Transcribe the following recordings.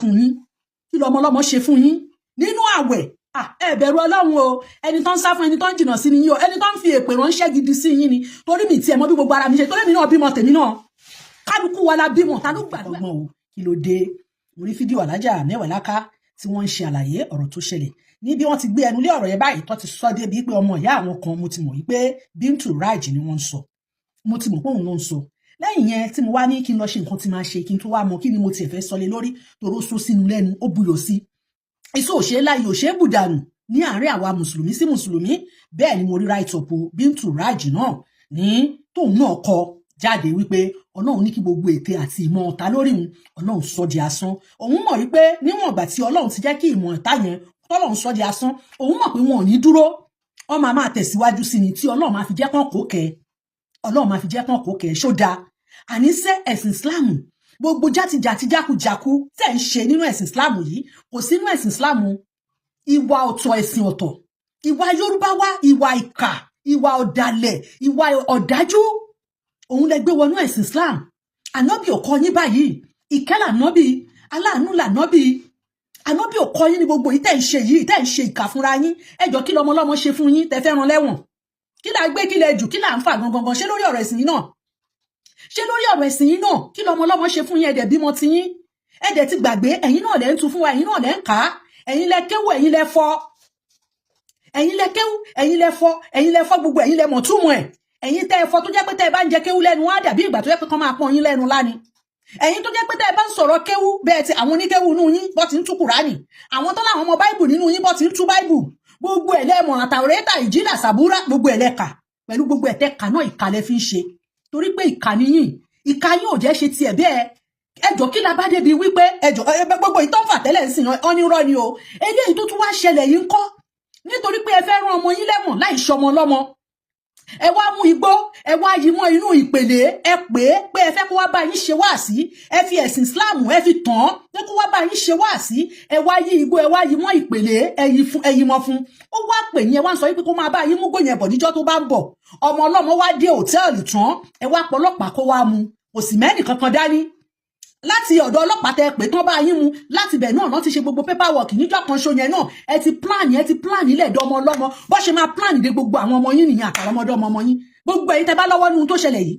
Fún yín, kí lọmọ ọlọ́mọ ṣe fún yín nínú àwẹ̀? Ẹ bẹ̀rù Ọlọ́run o. Ẹni tó ń sá fún, ẹni tó ń jìnnà sí ni yín o. Ẹni tó ń fi èpè ránṣẹ́ gidi sí yín ni, torí mi tiẹ̀ mọ̀ bí gbogbo ara mi ṣe, torí mi náà bímọ tèmi náà. Kálukú wa la bímọ. Ta ló gbàdúrà ọgbọ́n o? Kí ló dé? Mo rí fídíò Alájà Mẹ́wàláká tí wọ́n ń ṣe àlàyé ọ̀rọ̀ tó ṣẹlẹ̀ ní bí wọ́n ti gbé ẹnu lé ọ̀rọ̀ yẹn báyìí, tó ti sọ débi pé ọmọ ìyá àwọn kan. Mo ti mọ̀ wípé Bintu Raj ni wọ́n ń sọ. Mo ti mọ̀ pé òun ló ń sọ. Lẹ́yìn yẹn tí mo wá ní kí n lọ ṣe nǹkan tí máa ṣe, kí n tó wá mọ kí ni mo tiẹ̀ fẹ́ sọ lé lórí, toró só sínú lẹ́nu, ó buyọ̀ sí iṣu, òṣè láyé, òṣè bùdànù ní àárín àwa mùsùlùmí sí mùsùlùmí. Bẹ́ẹ̀ ni mo rí write up Bintu Raj náà ní tóun náà kọ jáde wípé Ọlọ́run ní kí gbogbo ète àti ìmọ̀ ọ̀tá lórí òun, Ọlọ́run sọ di asán. Òun mọ̀ wípé níwọ̀n ìgbà tí Ọlọ́run ti jẹ́ kí ìmọ̀ ọ̀tá yẹn, tọ́lọ́run sọ di asán, òun mọ̀ pé wọn ò ní dúró, wọ́n máa máa tẹ̀síwájú sí ni tí Ọlọ́run máa fi jẹ́ kán kó kẹ́, Ọlọ́run máa fi jẹ́ kán kó kẹ́. Ṣó dáa? Àníṣe ẹ̀sìn Islam, gbogbo játijàti jákujàku tẹ̀ ń ṣe nínú ẹ̀sìn Islam yìí, kò sínú ẹ̀sìn Islam. Ìwà ọ̀tọ̀, ẹ̀sìn ọ̀tọ̀. Ìwà Yorùbá wá, ìwà ìkà, ìwà ọ̀dàlẹ̀, ìwà ọ̀dájú, òun lẹ gbé wọnú ẹ̀sìn Islam. Ànábì ò kọ́ yín báyìí. Ìkẹ́ lànábì, aláàánú lànábì. Ànábì ò kọ́ yín ní gbogbo yìí tẹ́ ń ṣe yìí, tẹ́ ń ṣe ìkà fúnra yín. Ẹjọ́, kí lọmọ ọlọ́mọ ṣe fún yín tẹ́ fẹ́ rán lẹ́wọ̀n? Kí là gbé, kí lẹ jù, kí là ń fà gangan? Ṣé lórí ọ̀rọ̀ ẹ̀sìn yìí náà? Ṣé lórí ọ̀rọ̀ ẹ̀sìn yìí náà? Kí lọmọ ọlọ́mọ ṣe fún yín? Ẹ̀dẹ̀ bímọ ti yín, ẹ̀dẹ̀ ti gbàgbé. Ẹ̀yin náà lẹ́ ń tu fún wa, ẹ̀yin náà lẹ́ ń kà á, ẹ̀yin lẹ kéwù, ẹ̀yin lẹ fọ́, ẹ̀yin lẹ kéwù, ẹ̀yin lẹ fọ́, ẹ̀yin lẹ fọ́ gbogbo, ẹ̀yin lẹ mọ̀ túmọ̀ ẹ̀. Ẹ̀yin tẹ́ ẹ fọ́, tó jẹ́ pé tẹ́ ẹ bá ń jẹ kéwù lẹ́nu, á dàbí ìgbà tó jẹ́ pé kán máa pọ́n yín lẹ́nu láni. Ẹ̀yin tó jẹ́ pé tẹ́ ẹ bá ń sọ̀rọ̀ kéwú, bẹ́ẹ̀ ti àwọn oníkéwú nínú yín bọ́ ti ń tú Kùránì, àwọn tó láwọn ọmọ Báìbù nínú yín bọ́ ti ń tú Báìbù, gbogbo ẹ̀ lẹ́mọ̀, àtàwọ̀rẹ́tà, ìjìlá, sàbúrà, gbogbo ẹ̀ lẹ́ka. Pẹ̀lú gbogbo ẹ̀tẹ́ kà náà, ìkà lẹ fi ń ṣe, torí pé ìkà nìyín. Ìkà yín ò jẹ́ ṣe tiẹ̀ bẹ́ẹ̀. Ẹjọ́, kí la bá débi wípé ẹjọ́ gbogbo ìtọ́ fà tẹ́lẹ̀ ń sìn ọ́ nírọ́ ni o. Eléyìí tó tún wá ṣẹlẹ̀ yìí ń kọ́? Nítorí pé ẹ fẹ́ rán ọmọ yín lẹ́wọ̀n láì ṣọmọ lọ́mọ, ẹ wá mú igbó, ẹ wá yí mọ́ inú ìpèlè, ẹ pè é pé ẹ fẹ́ kó wá bá yín ṣe wáàsí. Ẹ fi ẹ̀sìn Islam, ẹ fi tàn án pé kó wá bá yín ṣe wáàsí. Ẹ wá yí igbó, ẹ wá yí mọ́ ìpèlè, ẹ yí fún, ẹ yí mọ́ fún. Ó wá pè yín, ẹ wá ń sọ wípé kó máa bá yín mú gbòyìn ẹ̀bọ̀ níjọ́ tó bá ń bọ̀. Ọmọ ọlọ́mọ wá dé hòtẹ́ẹ̀lì tán, ẹ wá pọlọ́pàá kó wá mú. Kò sì mẹ́nì kankan dání láti ọ̀dọ̀ ọlọ́pàá tẹ pé tán bá yín mu. Láti bẹ̀ náà náà ti ṣe gbogbo paperwork níjọ́ kan ṣo yẹn náà. Ẹ ti plan, ẹ ti plan ilẹ̀ dọ́mọ ọlọ́mọ. Bó ṣe máa plan de gbogbo àwọn ọmọ yín nìyẹn, àtàwọn ọmọdé ọmọ ọmọ yín. Gbogbo èyí tẹ bá lọ́wọ́ nínú tó ṣẹlẹ̀ yìí,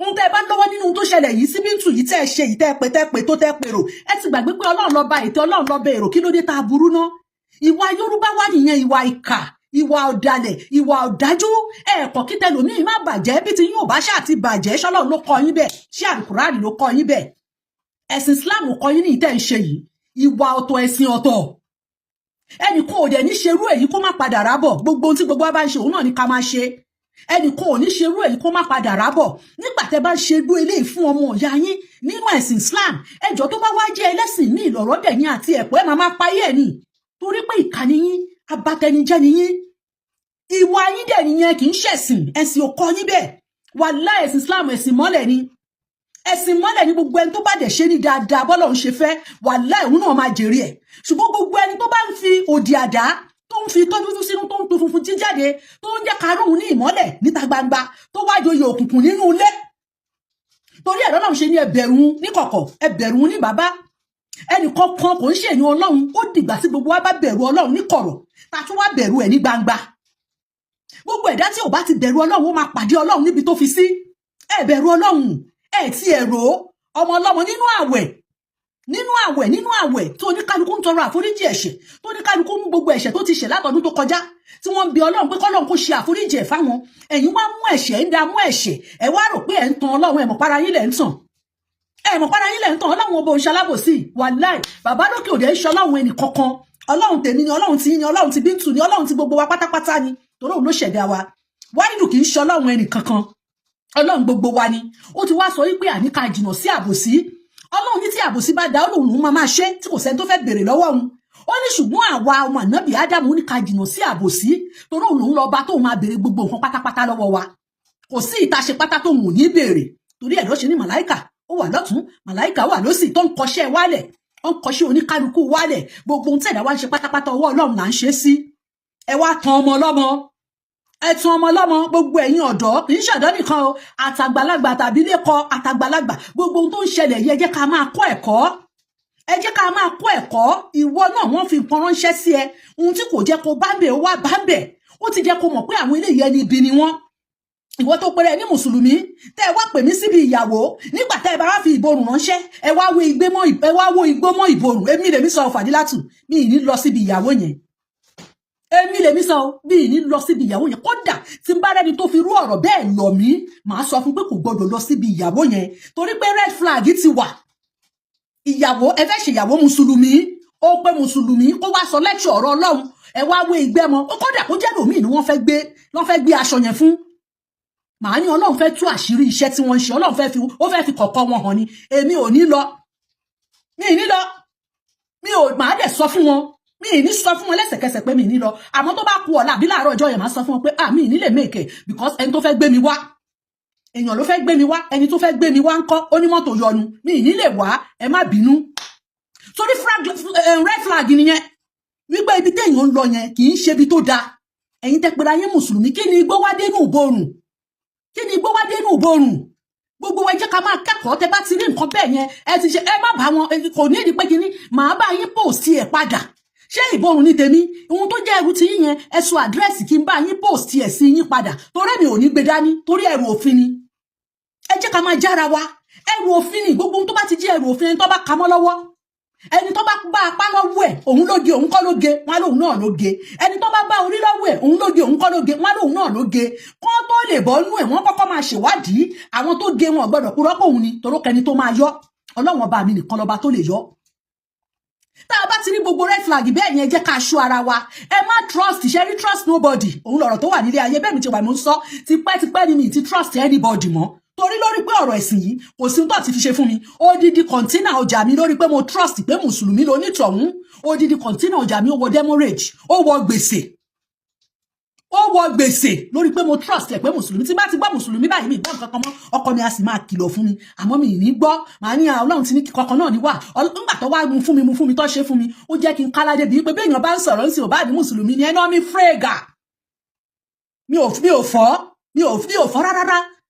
ohun tẹ bá lọ́wọ́ nínú tó ṣẹlẹ̀ yìí sí Bíntù yìí, tẹ́ ẹ ṣe yìí, tẹ́ ẹ pé, tẹ́ ẹ pé tó tẹ́ ẹ pèrò, ẹ ti gbàgbé pé Ọlọ́run ló bá ètò, Ọlọ́run ló bá èrò. Kí ló dé tá a burú ná? Ìwà Yorùbá wà nìyẹn, ìwà ìkà, ìwà ọ̀dàlẹ̀, ìwà ọ̀dájú. Ẹ̀ẹ̀kọ́ kí tẹlòmíì má bàjẹ́ bí ti yín ò bá ṣáà ti bàjẹ́. Ṣọlọ́run ló kọ́ yín bẹ́ẹ̀? Ṣé Àlùkùránì ló kọ́ yín bẹ́ẹ̀? Ẹ̀sìn Islam kọ́ yín ní ìtẹ́ ń ṣe yìí. Ìwà ọ̀tọ̀, ẹ̀sìn ọ̀tọ̀. Ẹnì kan ò dẹ̀ ní ṣerú èyí kó má padà rábọ̀. Gbogbo ohun tí gbogbo wa bá ń ṣe, òun náà ni ká máa ṣe. Ẹnì kan ò ní ṣerú èyí kó má padà rábọ̀. Nígbà tẹ́ bá ń ṣerú eléyìí fún ọmọ ìyá yín nínú ẹ̀sìn Islam, ẹjọ́, tó bá wá jẹ́ ẹlẹ́sìn ní ìlọ̀rọ̀ dẹ̀ yín àti ẹ̀pọ̀, ẹ̀ máa máa payé ẹ̀ ni, torí pé ìkà ni yín, abatẹnijẹ́ ni yín. Ìwà yín dẹ̀ nìyẹn, kì í ṣẹ̀sìn. Ẹ̀sìn ò kọ́ yín bẹ́ẹ̀. Wàláhì, ẹ̀sìn Islam, ẹ̀sìn mọ́lẹ̀ ni, ẹ̀sìn mọ́lẹ̀ ní. Gbogbo ẹni tó bá dẹ̀ ṣe ní dáadáa bọ́lọ̀ ń ṣe fẹ́, wàláhì, òun náà máa jèrè ẹ̀. Ṣùgbọ́n gbogbo ẹni tó bá ń fi òdì àdá, tó ń fi tọ́ dúdú sínú, tó ń to funfun jíjáde, tó ń jẹ́ karóhun ní ìmọ́lẹ̀ níta gbangba, tó wá joyè òkùnkùn nínú ilé, torí ẹ̀rọ náà ṣe ní ẹbẹ̀rún níkọ̀kọ̀, ẹbẹ̀rún ní bàbá. Ẹnìkan kan kò ń ṣèyàn Ọlọ́run. Ó dìgbà tí gbogbo wa bá bẹ̀rù Ọlọ́run ní kọ̀rọ̀, ta tún wá bẹ̀rù ẹ̀ ní gbangba. Gbogbo ẹ̀dá tí ò bá ti bẹ̀rù Ọlọ́run, ó máa pàdé Ọlọ́run níbi tó fi sí. Ẹ bẹ̀rù Ọlọ́run, ẹ ti ẹ̀ rò ó. Ọmọ ọlọ́mọ nínú àwẹ̀, nínú àwẹ̀, nínú àwẹ̀ tó oníkálukú ń tọrọ àforíjì ẹ̀ṣẹ̀, tó oníkálukú mú gbogbo ẹ̀ṣẹ̀ tó ti ṣẹ̀ látọdún tó kọjá, tí wọ́n ń bi Ọlọ́run pé kọ́lọ́run kó ṣe àforíjì ẹ̀ fáwọn, ẹ̀yin wá mú ẹ̀ṣẹ̀, ń da mú ẹ̀ṣẹ̀. Ẹ wá rò pé ẹ̀ ń tan Ọlọ́run. Ẹ̀ mọ̀ para yín lẹ̀ ń tàn, ẹ̀ mọ̀ para yín lẹ̀ ń tàn. Ọlọ́run ọba òun ṣalábòsí. Wàláì, bàbá lókè òde ń ṣe Ọlọ́run ẹnì kankan. Ọlọ́run tèmi ni, Ọlọ́run ti yín ni, Ọlọ́run ti Bíntù ni, Ọlọ́run ti gbogbo wa pátápátá ni, torí òun ló ṣẹ̀dá wa. Wáìdù kì í ṣe Ọlọ́run ẹnì kankan, Ọlọ́run gbogbo wa ni. Ó ti wá sọ wípé àní ká jìnnà sí àbòsí. Ọlọ́run ní tí àbòsí bá dá, Ọlọ́run máa máa ṣe tí kò sẹ́ni tó fẹ́ béèrè lọ́wọ́ òun. Ó ní ṣùgbọ́n àwa ọmọ ànábì Ádámù ní ká jìnnà sí àbòsí, torí òun lòun lọ bá tóun máa béèrè gbogbo nǹkan pátápátá lọ́wọ́ wa. Kò sí ìtaṣe pátá tóun ò ní béèrè. Torí ẹ̀ ló ṣe ní màláìkà ó wà lọ́tún, màláìkà wà lósì, tó ń kọṣẹ́ wálẹ̀, ó ń kọṣẹ́ oníkálukú wálẹ̀. Gbogbo ohun tí ẹ̀dá wa ń ṣe pátápátá, ọwọ́ Ọlọ́run là ń ṣe sí. Ẹ wá tan ọmọ ọlọ́mọ, ẹ tún ọmọ ọlọ́mọ. Gbogbo ẹ̀yin ọ̀dọ́, kì í ṣọ̀dọ́ nìkan o, àtàgbàlagbà tàbí lẹ́kọ àtàgbàlagbà, gbogbo ohun tó ń ṣẹlẹ̀ yìí, ẹ jẹ́ ká máa kọ́ ẹ̀kọ́. Ẹ jẹ́ ká máa kó ẹ̀kọ́. Ìwọ náà, wọ́n fi nǹkan ránṣẹ́ sí ẹ, ohun tí kò jẹ́ kó bá ń bẹ̀, ó wá bá ń bẹ̀. Ó ti jẹ́ kó mọ̀ pé àwọn eléyìí, ẹni ibi ni wọ́n. Ìwọ tó pẹ́rẹ́ ní mùsùlùmí, tẹ́ ẹ wá pè mí síbi ìyàwó, nígbà tẹ́ ẹ bá wá fi ìborùn ránṣẹ́, ẹ wá wo igbó mọ́ ìborùn. Èmi lèmi sọ, Fàdílátù, mi ì ní lọ síbi ìyàwó yẹn. Èmi lèmi sọ, mi ì ní lọ síbi ìyàwó yẹn. Kódà tí n bá rẹ́ni tó fi rú ọ̀rọ̀ bẹ́ẹ̀ lọ mí, màá sọ fún pé kò gbọdọ̀ lọ síbi ìyàwó yẹn, torí pé red flag ti wà. Ìyàwó, ẹ fẹ́ ṣèyàwó mùsùlùmí, ó pé mùsùlùmí kó wá sọ lecture ọ̀rọ̀ Ọlọ́run, ẹ wá wé ìgbẹ́ mọ́. Ó kódà kó jẹ́ lòmíì ni wọ́n fẹ́ gbé aṣọ yẹn fún, màá ní Ọlọ́run fẹ́ tú àṣírí iṣẹ́ tí wọ́n ń ṣe. Ọlọ́run fẹ́ fi ó fẹ́ fi kọ̀kọ́ wọn hàn ni. Èmi ò ní lọ, mi ì ní lọ, mi ò máa dẹ̀ sọ fún wọn. Mi ì ní sọ fún wọn lẹ́sẹ̀kẹsẹ̀ pé mi ì ní lọ, àmọ́ tó bá ku ọ̀la àbí láàárọ̀ ọjọ́ yẹn, máa sọ fún wọn pé, ah, mi ì ní lè make it, because ẹni tó fẹ́ gbé mi wá, èèyàn ló fẹ́ gbé mi wá. Ẹni tó fẹ́ gbé mi wá ń kọ́, ó ní mọ́tò yọnu, mi ì ní lè wá, ẹ má bínú. Torí red flag nìyẹn, wípé ibi téèyàn ń lọ yẹn kì í ṣe ibi tó dáa. Ẹ̀yin tẹ́ pera yín mùsùlùmí, kí ni igbó wá dénú ìborùn? Kí ni igbó wá dénú ìborùn? Gbogbo wa, ẹ jẹ́ ká máa kẹ́kọ̀ọ́. Tẹ́ bá ti rí nǹkan bẹ́ẹ̀ yẹn, ẹ ti ṣe, ẹ má bá wọn. Kò ní ìdí pé kíní màá bá yín post ẹ̀ padà. Ṣé ìborùn ní tèmi? Ohun tó jẹ́ ẹrù ti yín yẹn, ẹ sọ address kí n bá yín post ẹ̀ sí yín padà, torí mi ò ní gbé dání, torí ẹrù òfin ni. Ẹ jẹ́ ká máa jára wa. Ẹrù òfin ni gbogbo ohun tó bá ti jẹ́ ẹrù òfin. Ẹni tó bá ka mọ́ lọ́wọ́, ẹni tó bá bá apá lọ́wọ́ ẹ̀, òun ló ge, òun kọ́ ló ge, wọn lóun náà ló ge. Ẹni tó bá bá orí lọ́wọ́ ẹ̀, òun ló ge, òun kọ́ ló ge, wọn lóun náà ló ge. Kán tó lè bọ́ nú ẹ̀, wọ́n kọ́kọ́ máa ṣèwádìí. Àwọn tó ge, wọn gbọ́dọ̀ kúrọ́ pé òun ni, torókẹni tó máa yọ, Ọlọ́wọ́n ọba mi nìkan lọ́ba tó lè yọ. Tá a bá ti rí gbogbo red flag bẹ́ẹ̀ yẹn, jẹ́ ká ṣọ́ ara wa. Ẹ má trust. Ṣe rí, trust nobody, òun lọ̀rọ̀ tó wà nílé ayé. Bẹ́ẹ̀ mi ti wà, mo ń sọ tipẹ́tipẹ́ ni, mi ti trust anybody mọ́, torí lórí pé ọ̀rọ̀ ẹ̀sìn yìí, kò sí tó àti fi ṣe fún mi. Odidi container ọjà mi, lórí pé mo trust pé mùsùlùmí ló nítọ̀hún, odidi container ọjà mi, ó wọ demurrage, ó wọ gbèsè, ó wọ gbèsè, lórí pé mo trust ẹ pé mùsùlùmí. Tí bá ti gbọ́ mùsùlùmí báyìí, mi gbọ́ nǹkan kan mọ́. Ọkọ mi a sì máa kìlọ̀ fún mi, àmọ́ mi ì ní gbọ́. Màá ní Ọlọ́run ti ní kankan náà ní wà. Nígbà tó wá mu fún mi, mu fún mi, tó ṣe fún mi, ó jẹ́ kí n kálá débi pé bí èèyàn bá ń sọ̀rọ̀ ń sìn, ò bá ní mùsùlùmí ni ẹná mi frega. Mi ò fọ́, mi ò fọ́ rárá.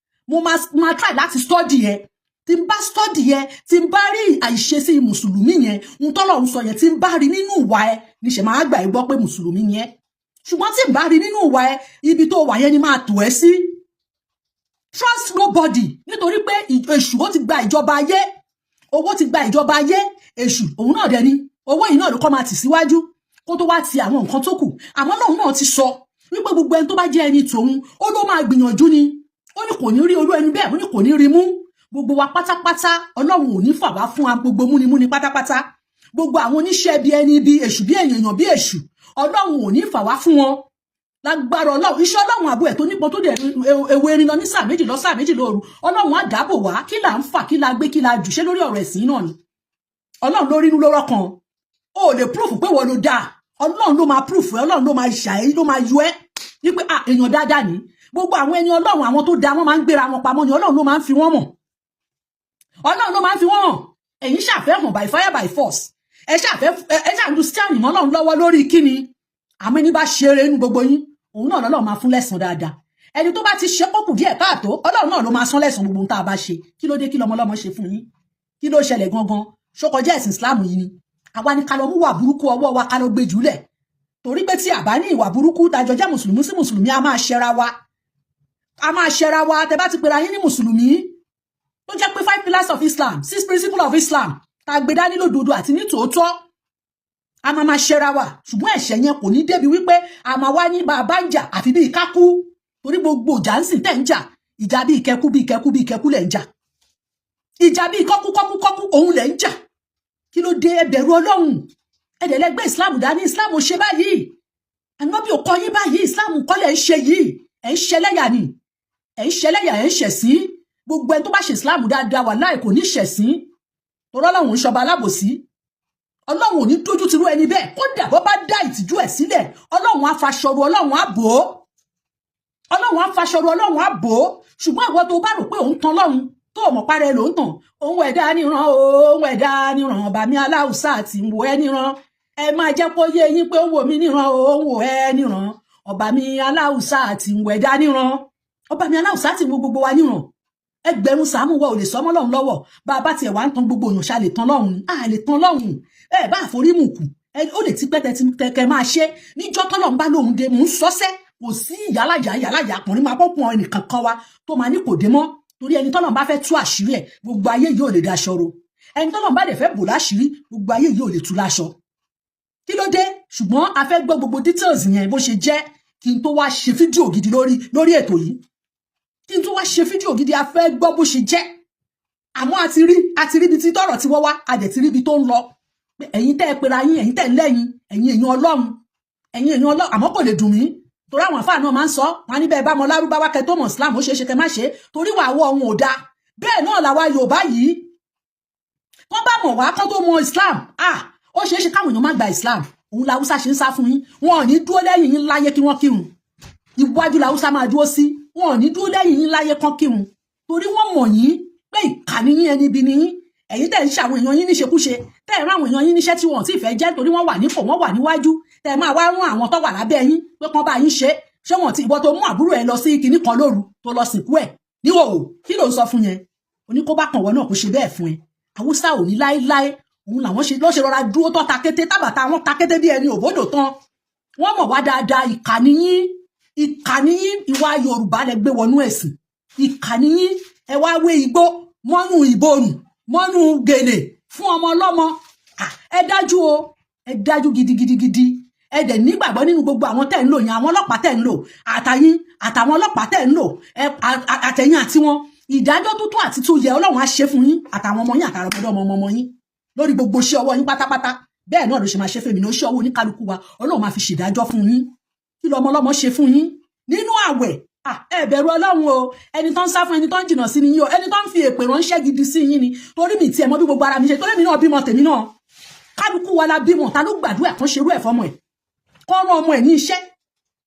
Mo máa try láti study ẹ. Tí n bá study ẹ, tí n bá rí àìṣesí mùsùlùmí yẹn, ń tọ́lọ̀ ń sọ yẹn, tí n bá rí nínú ìwà ẹ, níṣẹ́ máa gbà ẹ gbọ́ pé mùsùlùmí yẹn. Ṣùgbọ́n tí n bá rí nínú ìwà ẹ, ibi tó wà yẹn ni máa tò ẹ́ sí. Trust nobody, nítorí pé èṣù, ó ti gba ìjọba ayé. Owó ti gba ìjọba ayé. Èṣù òun náà dẹni owó yìí náà ló kọ́ máa tì síwájú kó tó wá ti àwọn nǹkan tó kù. Àmọ́ náà náà ti sọ wípé gbogbo ẹni tó bá jẹ́ ẹni tòun, ó ló máa gbìyànjú ni, ó ní kò ní rí olú ẹni bẹ́ẹ̀, ó ní kò ní rí mú. Gbogbo wa pátápátá, Ọlọ́run ò ní fà wá fún wa. Gbogbo múnimúni pátápátá, gbogbo àwọn oníṣẹ́ bí ẹni bí èṣù, bí èèyàn bí èṣù, Ọlọ́run ò ní fà wá fún wọn lágbára Ọlọ́run. Iṣẹ́ Ọlọ́run àbú ẹ̀ tó nípọn tó dẹ̀ ewu erin lọ ní sáà 2 lọ, sáà 2 lóru, Ọlọ́run á dáàbò wá. Kí là ń fà? Kí la gbé? Kí la jù? Ṣé lórí ọ̀rọ̀ ẹ̀sìn náà ni? Ọlọ́run ló rínú lórọ́ kan, ó lè proof pé wọ́n ló dáa. Ọlọ́run ló máa proof ẹ, Ọlọ́run ló máa ṣàì, ló máa yọ ẹ́ wípé, ah, èèyàn dáadáa ní. Gbogbo àwọn ẹni Ọlọ́run, àwọn tó dáa, wọ́n máa ń gbéra wọn pamọ́ ni. Ọlọ́run ló máa ń fi wọ́n mọ̀, Ọlọ́run ló máa ń fi wọ́n hàn. Ẹ̀yin ṣàfẹ́ hàn by fire by force. Ẹ ṣàfẹ́, ẹ ṣàǹdù stand mọ́ Ọlọ́run lọ́wọ́ lórí kíni. Àmọ́ ẹni bá ṣeré nínú gbogbo yín, òun náà lọ́lọ́run máa fún lẹ́san dáadáa. Ẹni tó bá ti ṣe kókù díẹ̀ káàtó, Ọlọ́run náà ló máa san lẹ́san gbogbo ohun tá a bá ṣe. Kí ló dé? Kí lọmọlọ́mọ ṣe fún yín? Kí ló ṣẹlẹ̀ gangan? Ṣókọjá ẹ̀sìn Islam yìí ni? Àwa ni ká lọ mú wà burúkú ọwọ́ wa, ká lọ gbé jùlẹ̀, torí pé tí àbá ní ìwà burúkú tajọ jẹ́ mùsùlùmí sí mùsùlùmí, a máa ṣẹra wa, a máa ṣẹra wa. Tẹ bá ti pera yín ní mùsùlùmí, tó jẹ́ pé five pillars of Islam, six principles of Islam tá a gbé dání lódodo àti ní tòótọ́, a máa máa ṣẹra wa. Ṣùgbọ́n ẹ̀ṣẹ̀ yẹn kò ní débi wípé a máa wá ní bàbá ń jà àfi bíi kákú, torí gbogbo ìjà ń sìn tẹ̀ ń jà, ìjà bíi kẹkú, bíi kẹkú, bíi kẹkú lẹ̀ ń jà, ìjà bíi kọ́kú kọ́kú kọ́kú òun lẹ̀ ń jà. Kí ló dé? Ẹ bẹ̀rù Ọlọ́run. Ẹ dẹ̀ lẹ́gbẹ́ Islam dání. Islam ò ṣe báyìí, Ànábì ò kọ́ yín báyìí. Islam kọ́ lẹ̀ ń ṣe yìí. Ẹ̀ ń ṣẹlẹ́yà ni, ẹ̀ ń ṣẹlẹ́yà, ẹ̀ ń ṣẹ̀sín. Gbogbo ẹni tó bá ṣe Islam dáadáa, wà láì kò ní ṣẹ̀sín, torí Ọlọ́run ń ṣọba alábòsí. Ọlọ́run ò ní dójú tirú ẹni bẹ́ẹ̀. Kódà bó bá dá ìtìjú ẹ̀ sílẹ̀, Ọlọ́run á faṣọrò, Ọlọ́run á bò ó. Ọlọ́run á faṣọrò, Ọlọ́run á bò ó. Ṣùgbọ́n ìwọ tó bá rò pé òun tan Ọlọ́run, tó mọ̀ parẹ́ ló ń tàn. Òun ẹ̀dá níran, òun ẹ̀dá níran, bàmí aláùsá àti ń wo ẹ níran. Ẹ máa jẹ́ kó yé yín pé ó wò mí níran, òun wò ẹ níran. Ọba mi aláùsá àti ń wo ẹ̀dá níran, ọba mi aláùsá àti ń wo gbogbo wa níran. Ẹgbẹ̀rún sàámù wa ò lè sọmọ́ lọ́hùn lọ́wọ́. Bá a bá tiẹ̀ wá ń tan gbogbo èèyàn, ṣá lè tan lọ́hùn ni? A lè tan lọ́hùn. Ẹ bá àforímù kù, ó lè ti pẹ́ tẹ máa ṣe. Níjọ́ tọ́lọ́run bá lóhùn dé, mò ń sọ́sẹ́, kò sí ìyálàyà ìyálàyà ọkùnrin máa pọ́pọ́n ẹnìkan kan wa tó máa ní kò dé mọ́, torí ẹni tọ́lọ́run bá fẹ́ tú àṣírí ẹ̀, gbogbo ayé yìí ò lè daṣọ ro. Ẹni tọ́lọ́run bá dẹ̀ fẹ́ bò láṣìírí, gbogbo ayé yìí ò lè tú láṣọ. Kí ló dé? Ṣùgbọ́n a fẹ́ gbọ́ gbogbo details yẹn bó ṣe jẹ́ kí n tó wá ṣe fídíò gidi lórí ètò yìí. Kí n tó wá ṣe fídíò gidi, a fẹ́ gbọ́ bó ṣe jẹ́. Àmọ́ a ti rí ibi tí tọ́rọ̀ ti wọ́ wá, a dẹ̀ ti rí ibi tó ń lọ. Pé ẹ̀yin tẹ́ ẹ pera yín, ẹ̀yin tẹ́ ń lẹ́yìn, ẹ̀yin èèyàn Ọlọ́run, ẹ̀yin èèyàn Ọlọ́run, àmọ́ kò lè dùn mí, torí àwọn àfáà náà máa ń sọ wọn ní bẹ́ẹ̀ bá mọ Lárúbáwá kẹ tó mọ̀ Islam, ó ṣeé ṣe kẹ má ṣe, torí wàá wọ ohun ò dáa. Bẹ́ẹ̀ náà làwa Yorùbá yìí, wọ́n bá mọ̀ wá kán tó mọ Islam, ah, ó ṣeé ṣe káwọn èèyàn má gba Islam. Òun làwùsá ṣe ń sá fún yín. Wọn ò ní dúró lẹ́yìn yín láyé kí wọ́n kírun. Iwájú làwùsá máa dúró sí. Wọn ò ní dúró lẹ́yìn yín láyé kán kírun, torí wọ́n mọ̀ yín pé ìkà ni yín, ẹni ibi ni yín. Ẹ̀yin tẹ́ ń ṣe àwọn èèyàn yín níṣekúṣe, tẹ́ ẹ̀ rán àwọn èèyàn yín níṣẹ́ tí wọ́n ò tí ì fẹ́ jẹ́, torí wọ́n wà nípò, wọ́n wà níwájú, tẹ́ ẹ máa wá rán àwọn tó wà lábẹ́ yín pé kán bá yín ṣe. Ṣé wọn ti ìwọ tó mú àbúrò ẹ lọ sí kinní kan lóru, tó lọ sìnkú ẹ níhòòhò, kí ló ń sọ fún yẹn? Oní kó bá kàn wọ́n náà kó ṣe bẹ́ẹ̀ fún ẹ. Haúsá ò ní láéláé. Òun làwọn ṣe lọ́ṣẹ̀ rọra dúró tó ta kété tábàtà wọn ta kété bí ẹni òbódò tán. Wọ́n mọ̀ wá dáadáa. Ìkà ni yín, ìkà ni yín. Ìwà Yorùbá lẹ gbé wọnú ẹ̀sìn. Ìkà ni yín. Ẹ wá wé igbó mọ́nú ìborùn mọ́nú gèlè fún ọmọ ọlọ́mọ. Ah, ẹ dájú o, ẹ dájú gidigidigidi. Ẹ dẹ̀ nígbàgbọ́ nínú gbogbo àwọn tẹ́ ń lò yẹn, àwọn ọlọ́pàá tẹ́ ń lò, àtàyín àtàwọn ọlọ́pàá tẹ́ ń lò, àtẹ̀yìn àti wọn. Ìdájọ́ tó tó àti tó yẹ, Ọlọ́run á ṣe fún yín àtàwọn ọmọ yín àtàwọn ọmọdé ọmọ ọmọ yín lórí gbogbo iṣẹ́ ọwọ́ yín pátápátá. Bẹ́ẹ̀ náà ló ṣe máa ṣe fèmí náà. Iṣẹ́ ọwọ́ oníkálukú wa, Ọlọ́run máa fi ṣèdájọ́ fún yín. Kí lọmọ ọlọ́mọ ṣe fún yín nínú àwẹ̀? Ah, ẹ bẹ̀rù Ọlọ́run o. Ẹni tó ń sá fún, ẹni tó ń jìnnà sí ni yín o. Ẹni tó ń fi èpè ránṣẹ́ gidi sí yín ni, torí mi tiẹ̀ mọ̀ bí gbogbo ara mi ṣe, torí mi náà bímọ tèmi náà. Kálukú wa la bímọ. Ta ló gbàdúrà kan ṣerú ẹ̀ fọmọ ẹ̀, kọ́ rán ọmọ ẹ̀ ní iṣẹ́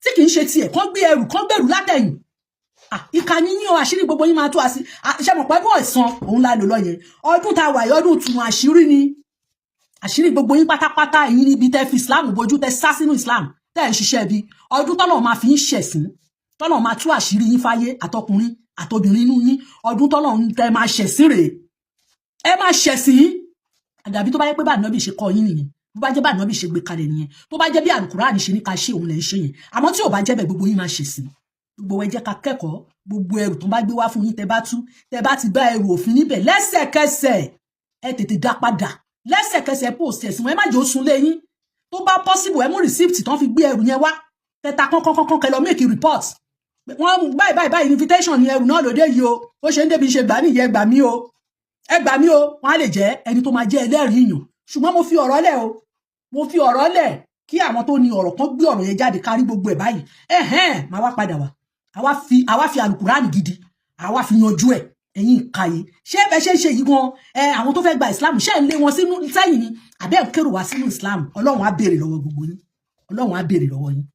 tí kì í ṣe tiẹ̀, kán gbé ẹrù, kán gbèrú látẹ̀yìn? Ah, ìkà ni yín o. Àṣírí gbogbo yín máa tó. Àṣì ṣe mọ̀ pẹ̀lú ọ̀sán òun la lò lọ yẹn. Ọdún tá a wà yìí, ọdún tùnú àṣírí ni. Àṣírí gbogbo yín pátápátá, ẹ̀yin níbi tẹ́ fi Islam bojú, tẹ́ sá sínú Islam, tẹ́ ń ṣiṣẹ́ bí ọdún tọ́lọ̀ máa fi ń ṣẹ̀sín, tọ́lọ̀ máa tú àṣírí yín fáyé, àtọkùnrin àtobìnrin inú yín. Ọdún tọ́lọ̀ ń tẹ́ máa ṣẹ̀sín rèé. Ẹ máa ṣẹ̀sín. Àdàbí tó bá yẹ pé bá Ànábì ṣe kọ́ yín nìyẹn, bó bá jẹ́ bá Ànábì ṣe gbé kalẹ̀ nìyẹn, tó bá jẹ́ bí Àlùkùránì ṣe ní ká ṣe òun lẹ̀ ń ṣe yẹn. Àmọ́ tí ò bá jẹ́ bẹ́ẹ̀, gbogbo yín máa ṣẹ̀sín. Gbogbo ẹ jẹ́ ká kẹ́kọ̀ọ́. Gbogbo ẹrù tó bá gbé wá fún yín, tẹ́ bá tú, tẹ́ bá ti bá ẹrù òfin níbẹ̀, lẹ́sẹ̀kẹsẹ̀ ẹ tètè dá padà. Lẹ́sẹ̀kẹsẹ̀ post ẹ̀sìn wọn. Ẹ má jẹ́ ó sun lé yín. Tó bá possible, ẹ mú receipt tán fi gbé ẹrù yẹn wá, tẹta kọ́ńkọ́ńkọ́ń, kẹ́ lọ make report. Wọ́n báyìí báyìí báyìí, invitation ni ẹrù náà lóde yìí o. Ó ṣe ń débi ṣe gbà nìyẹn. Gbà mí o, ẹ gbà mí o. Wọ́n á lè jẹ́ ẹni tó máa jẹ́ ẹlẹ́rìí yàn. Ṣùgbọ́n mo fi ọ̀rọ̀ lẹ̀ o, mo fi ọ̀rọ̀ lẹ̀ kí àwọn tó ní ọ̀rọ̀ kan gbé ọ̀rọ̀ yẹn jáde, kárí gbogbo ẹ̀ báyìí. Ẹ̀hẹ́n, máa wá padà wá, àwa fi àlùkùránì gidi, àwa fi yanjú ẹ̀. Ẹ̀yin ìkàyè, ṣé ẹ ṣe ń ṣe yìí gan ẹ? Àwọn tó fẹ́ gba Islam, ṣé ẹ̀ ń lé wọn sínú sẹ́yìn ni, àbẹ́ ẹ̀ ń kérò wá sínú Islam? Ọlọ́run á béèrè lọ́wọ́ gbogbo yín. Ọlọ́run á béèrè lọ́wọ́ yín.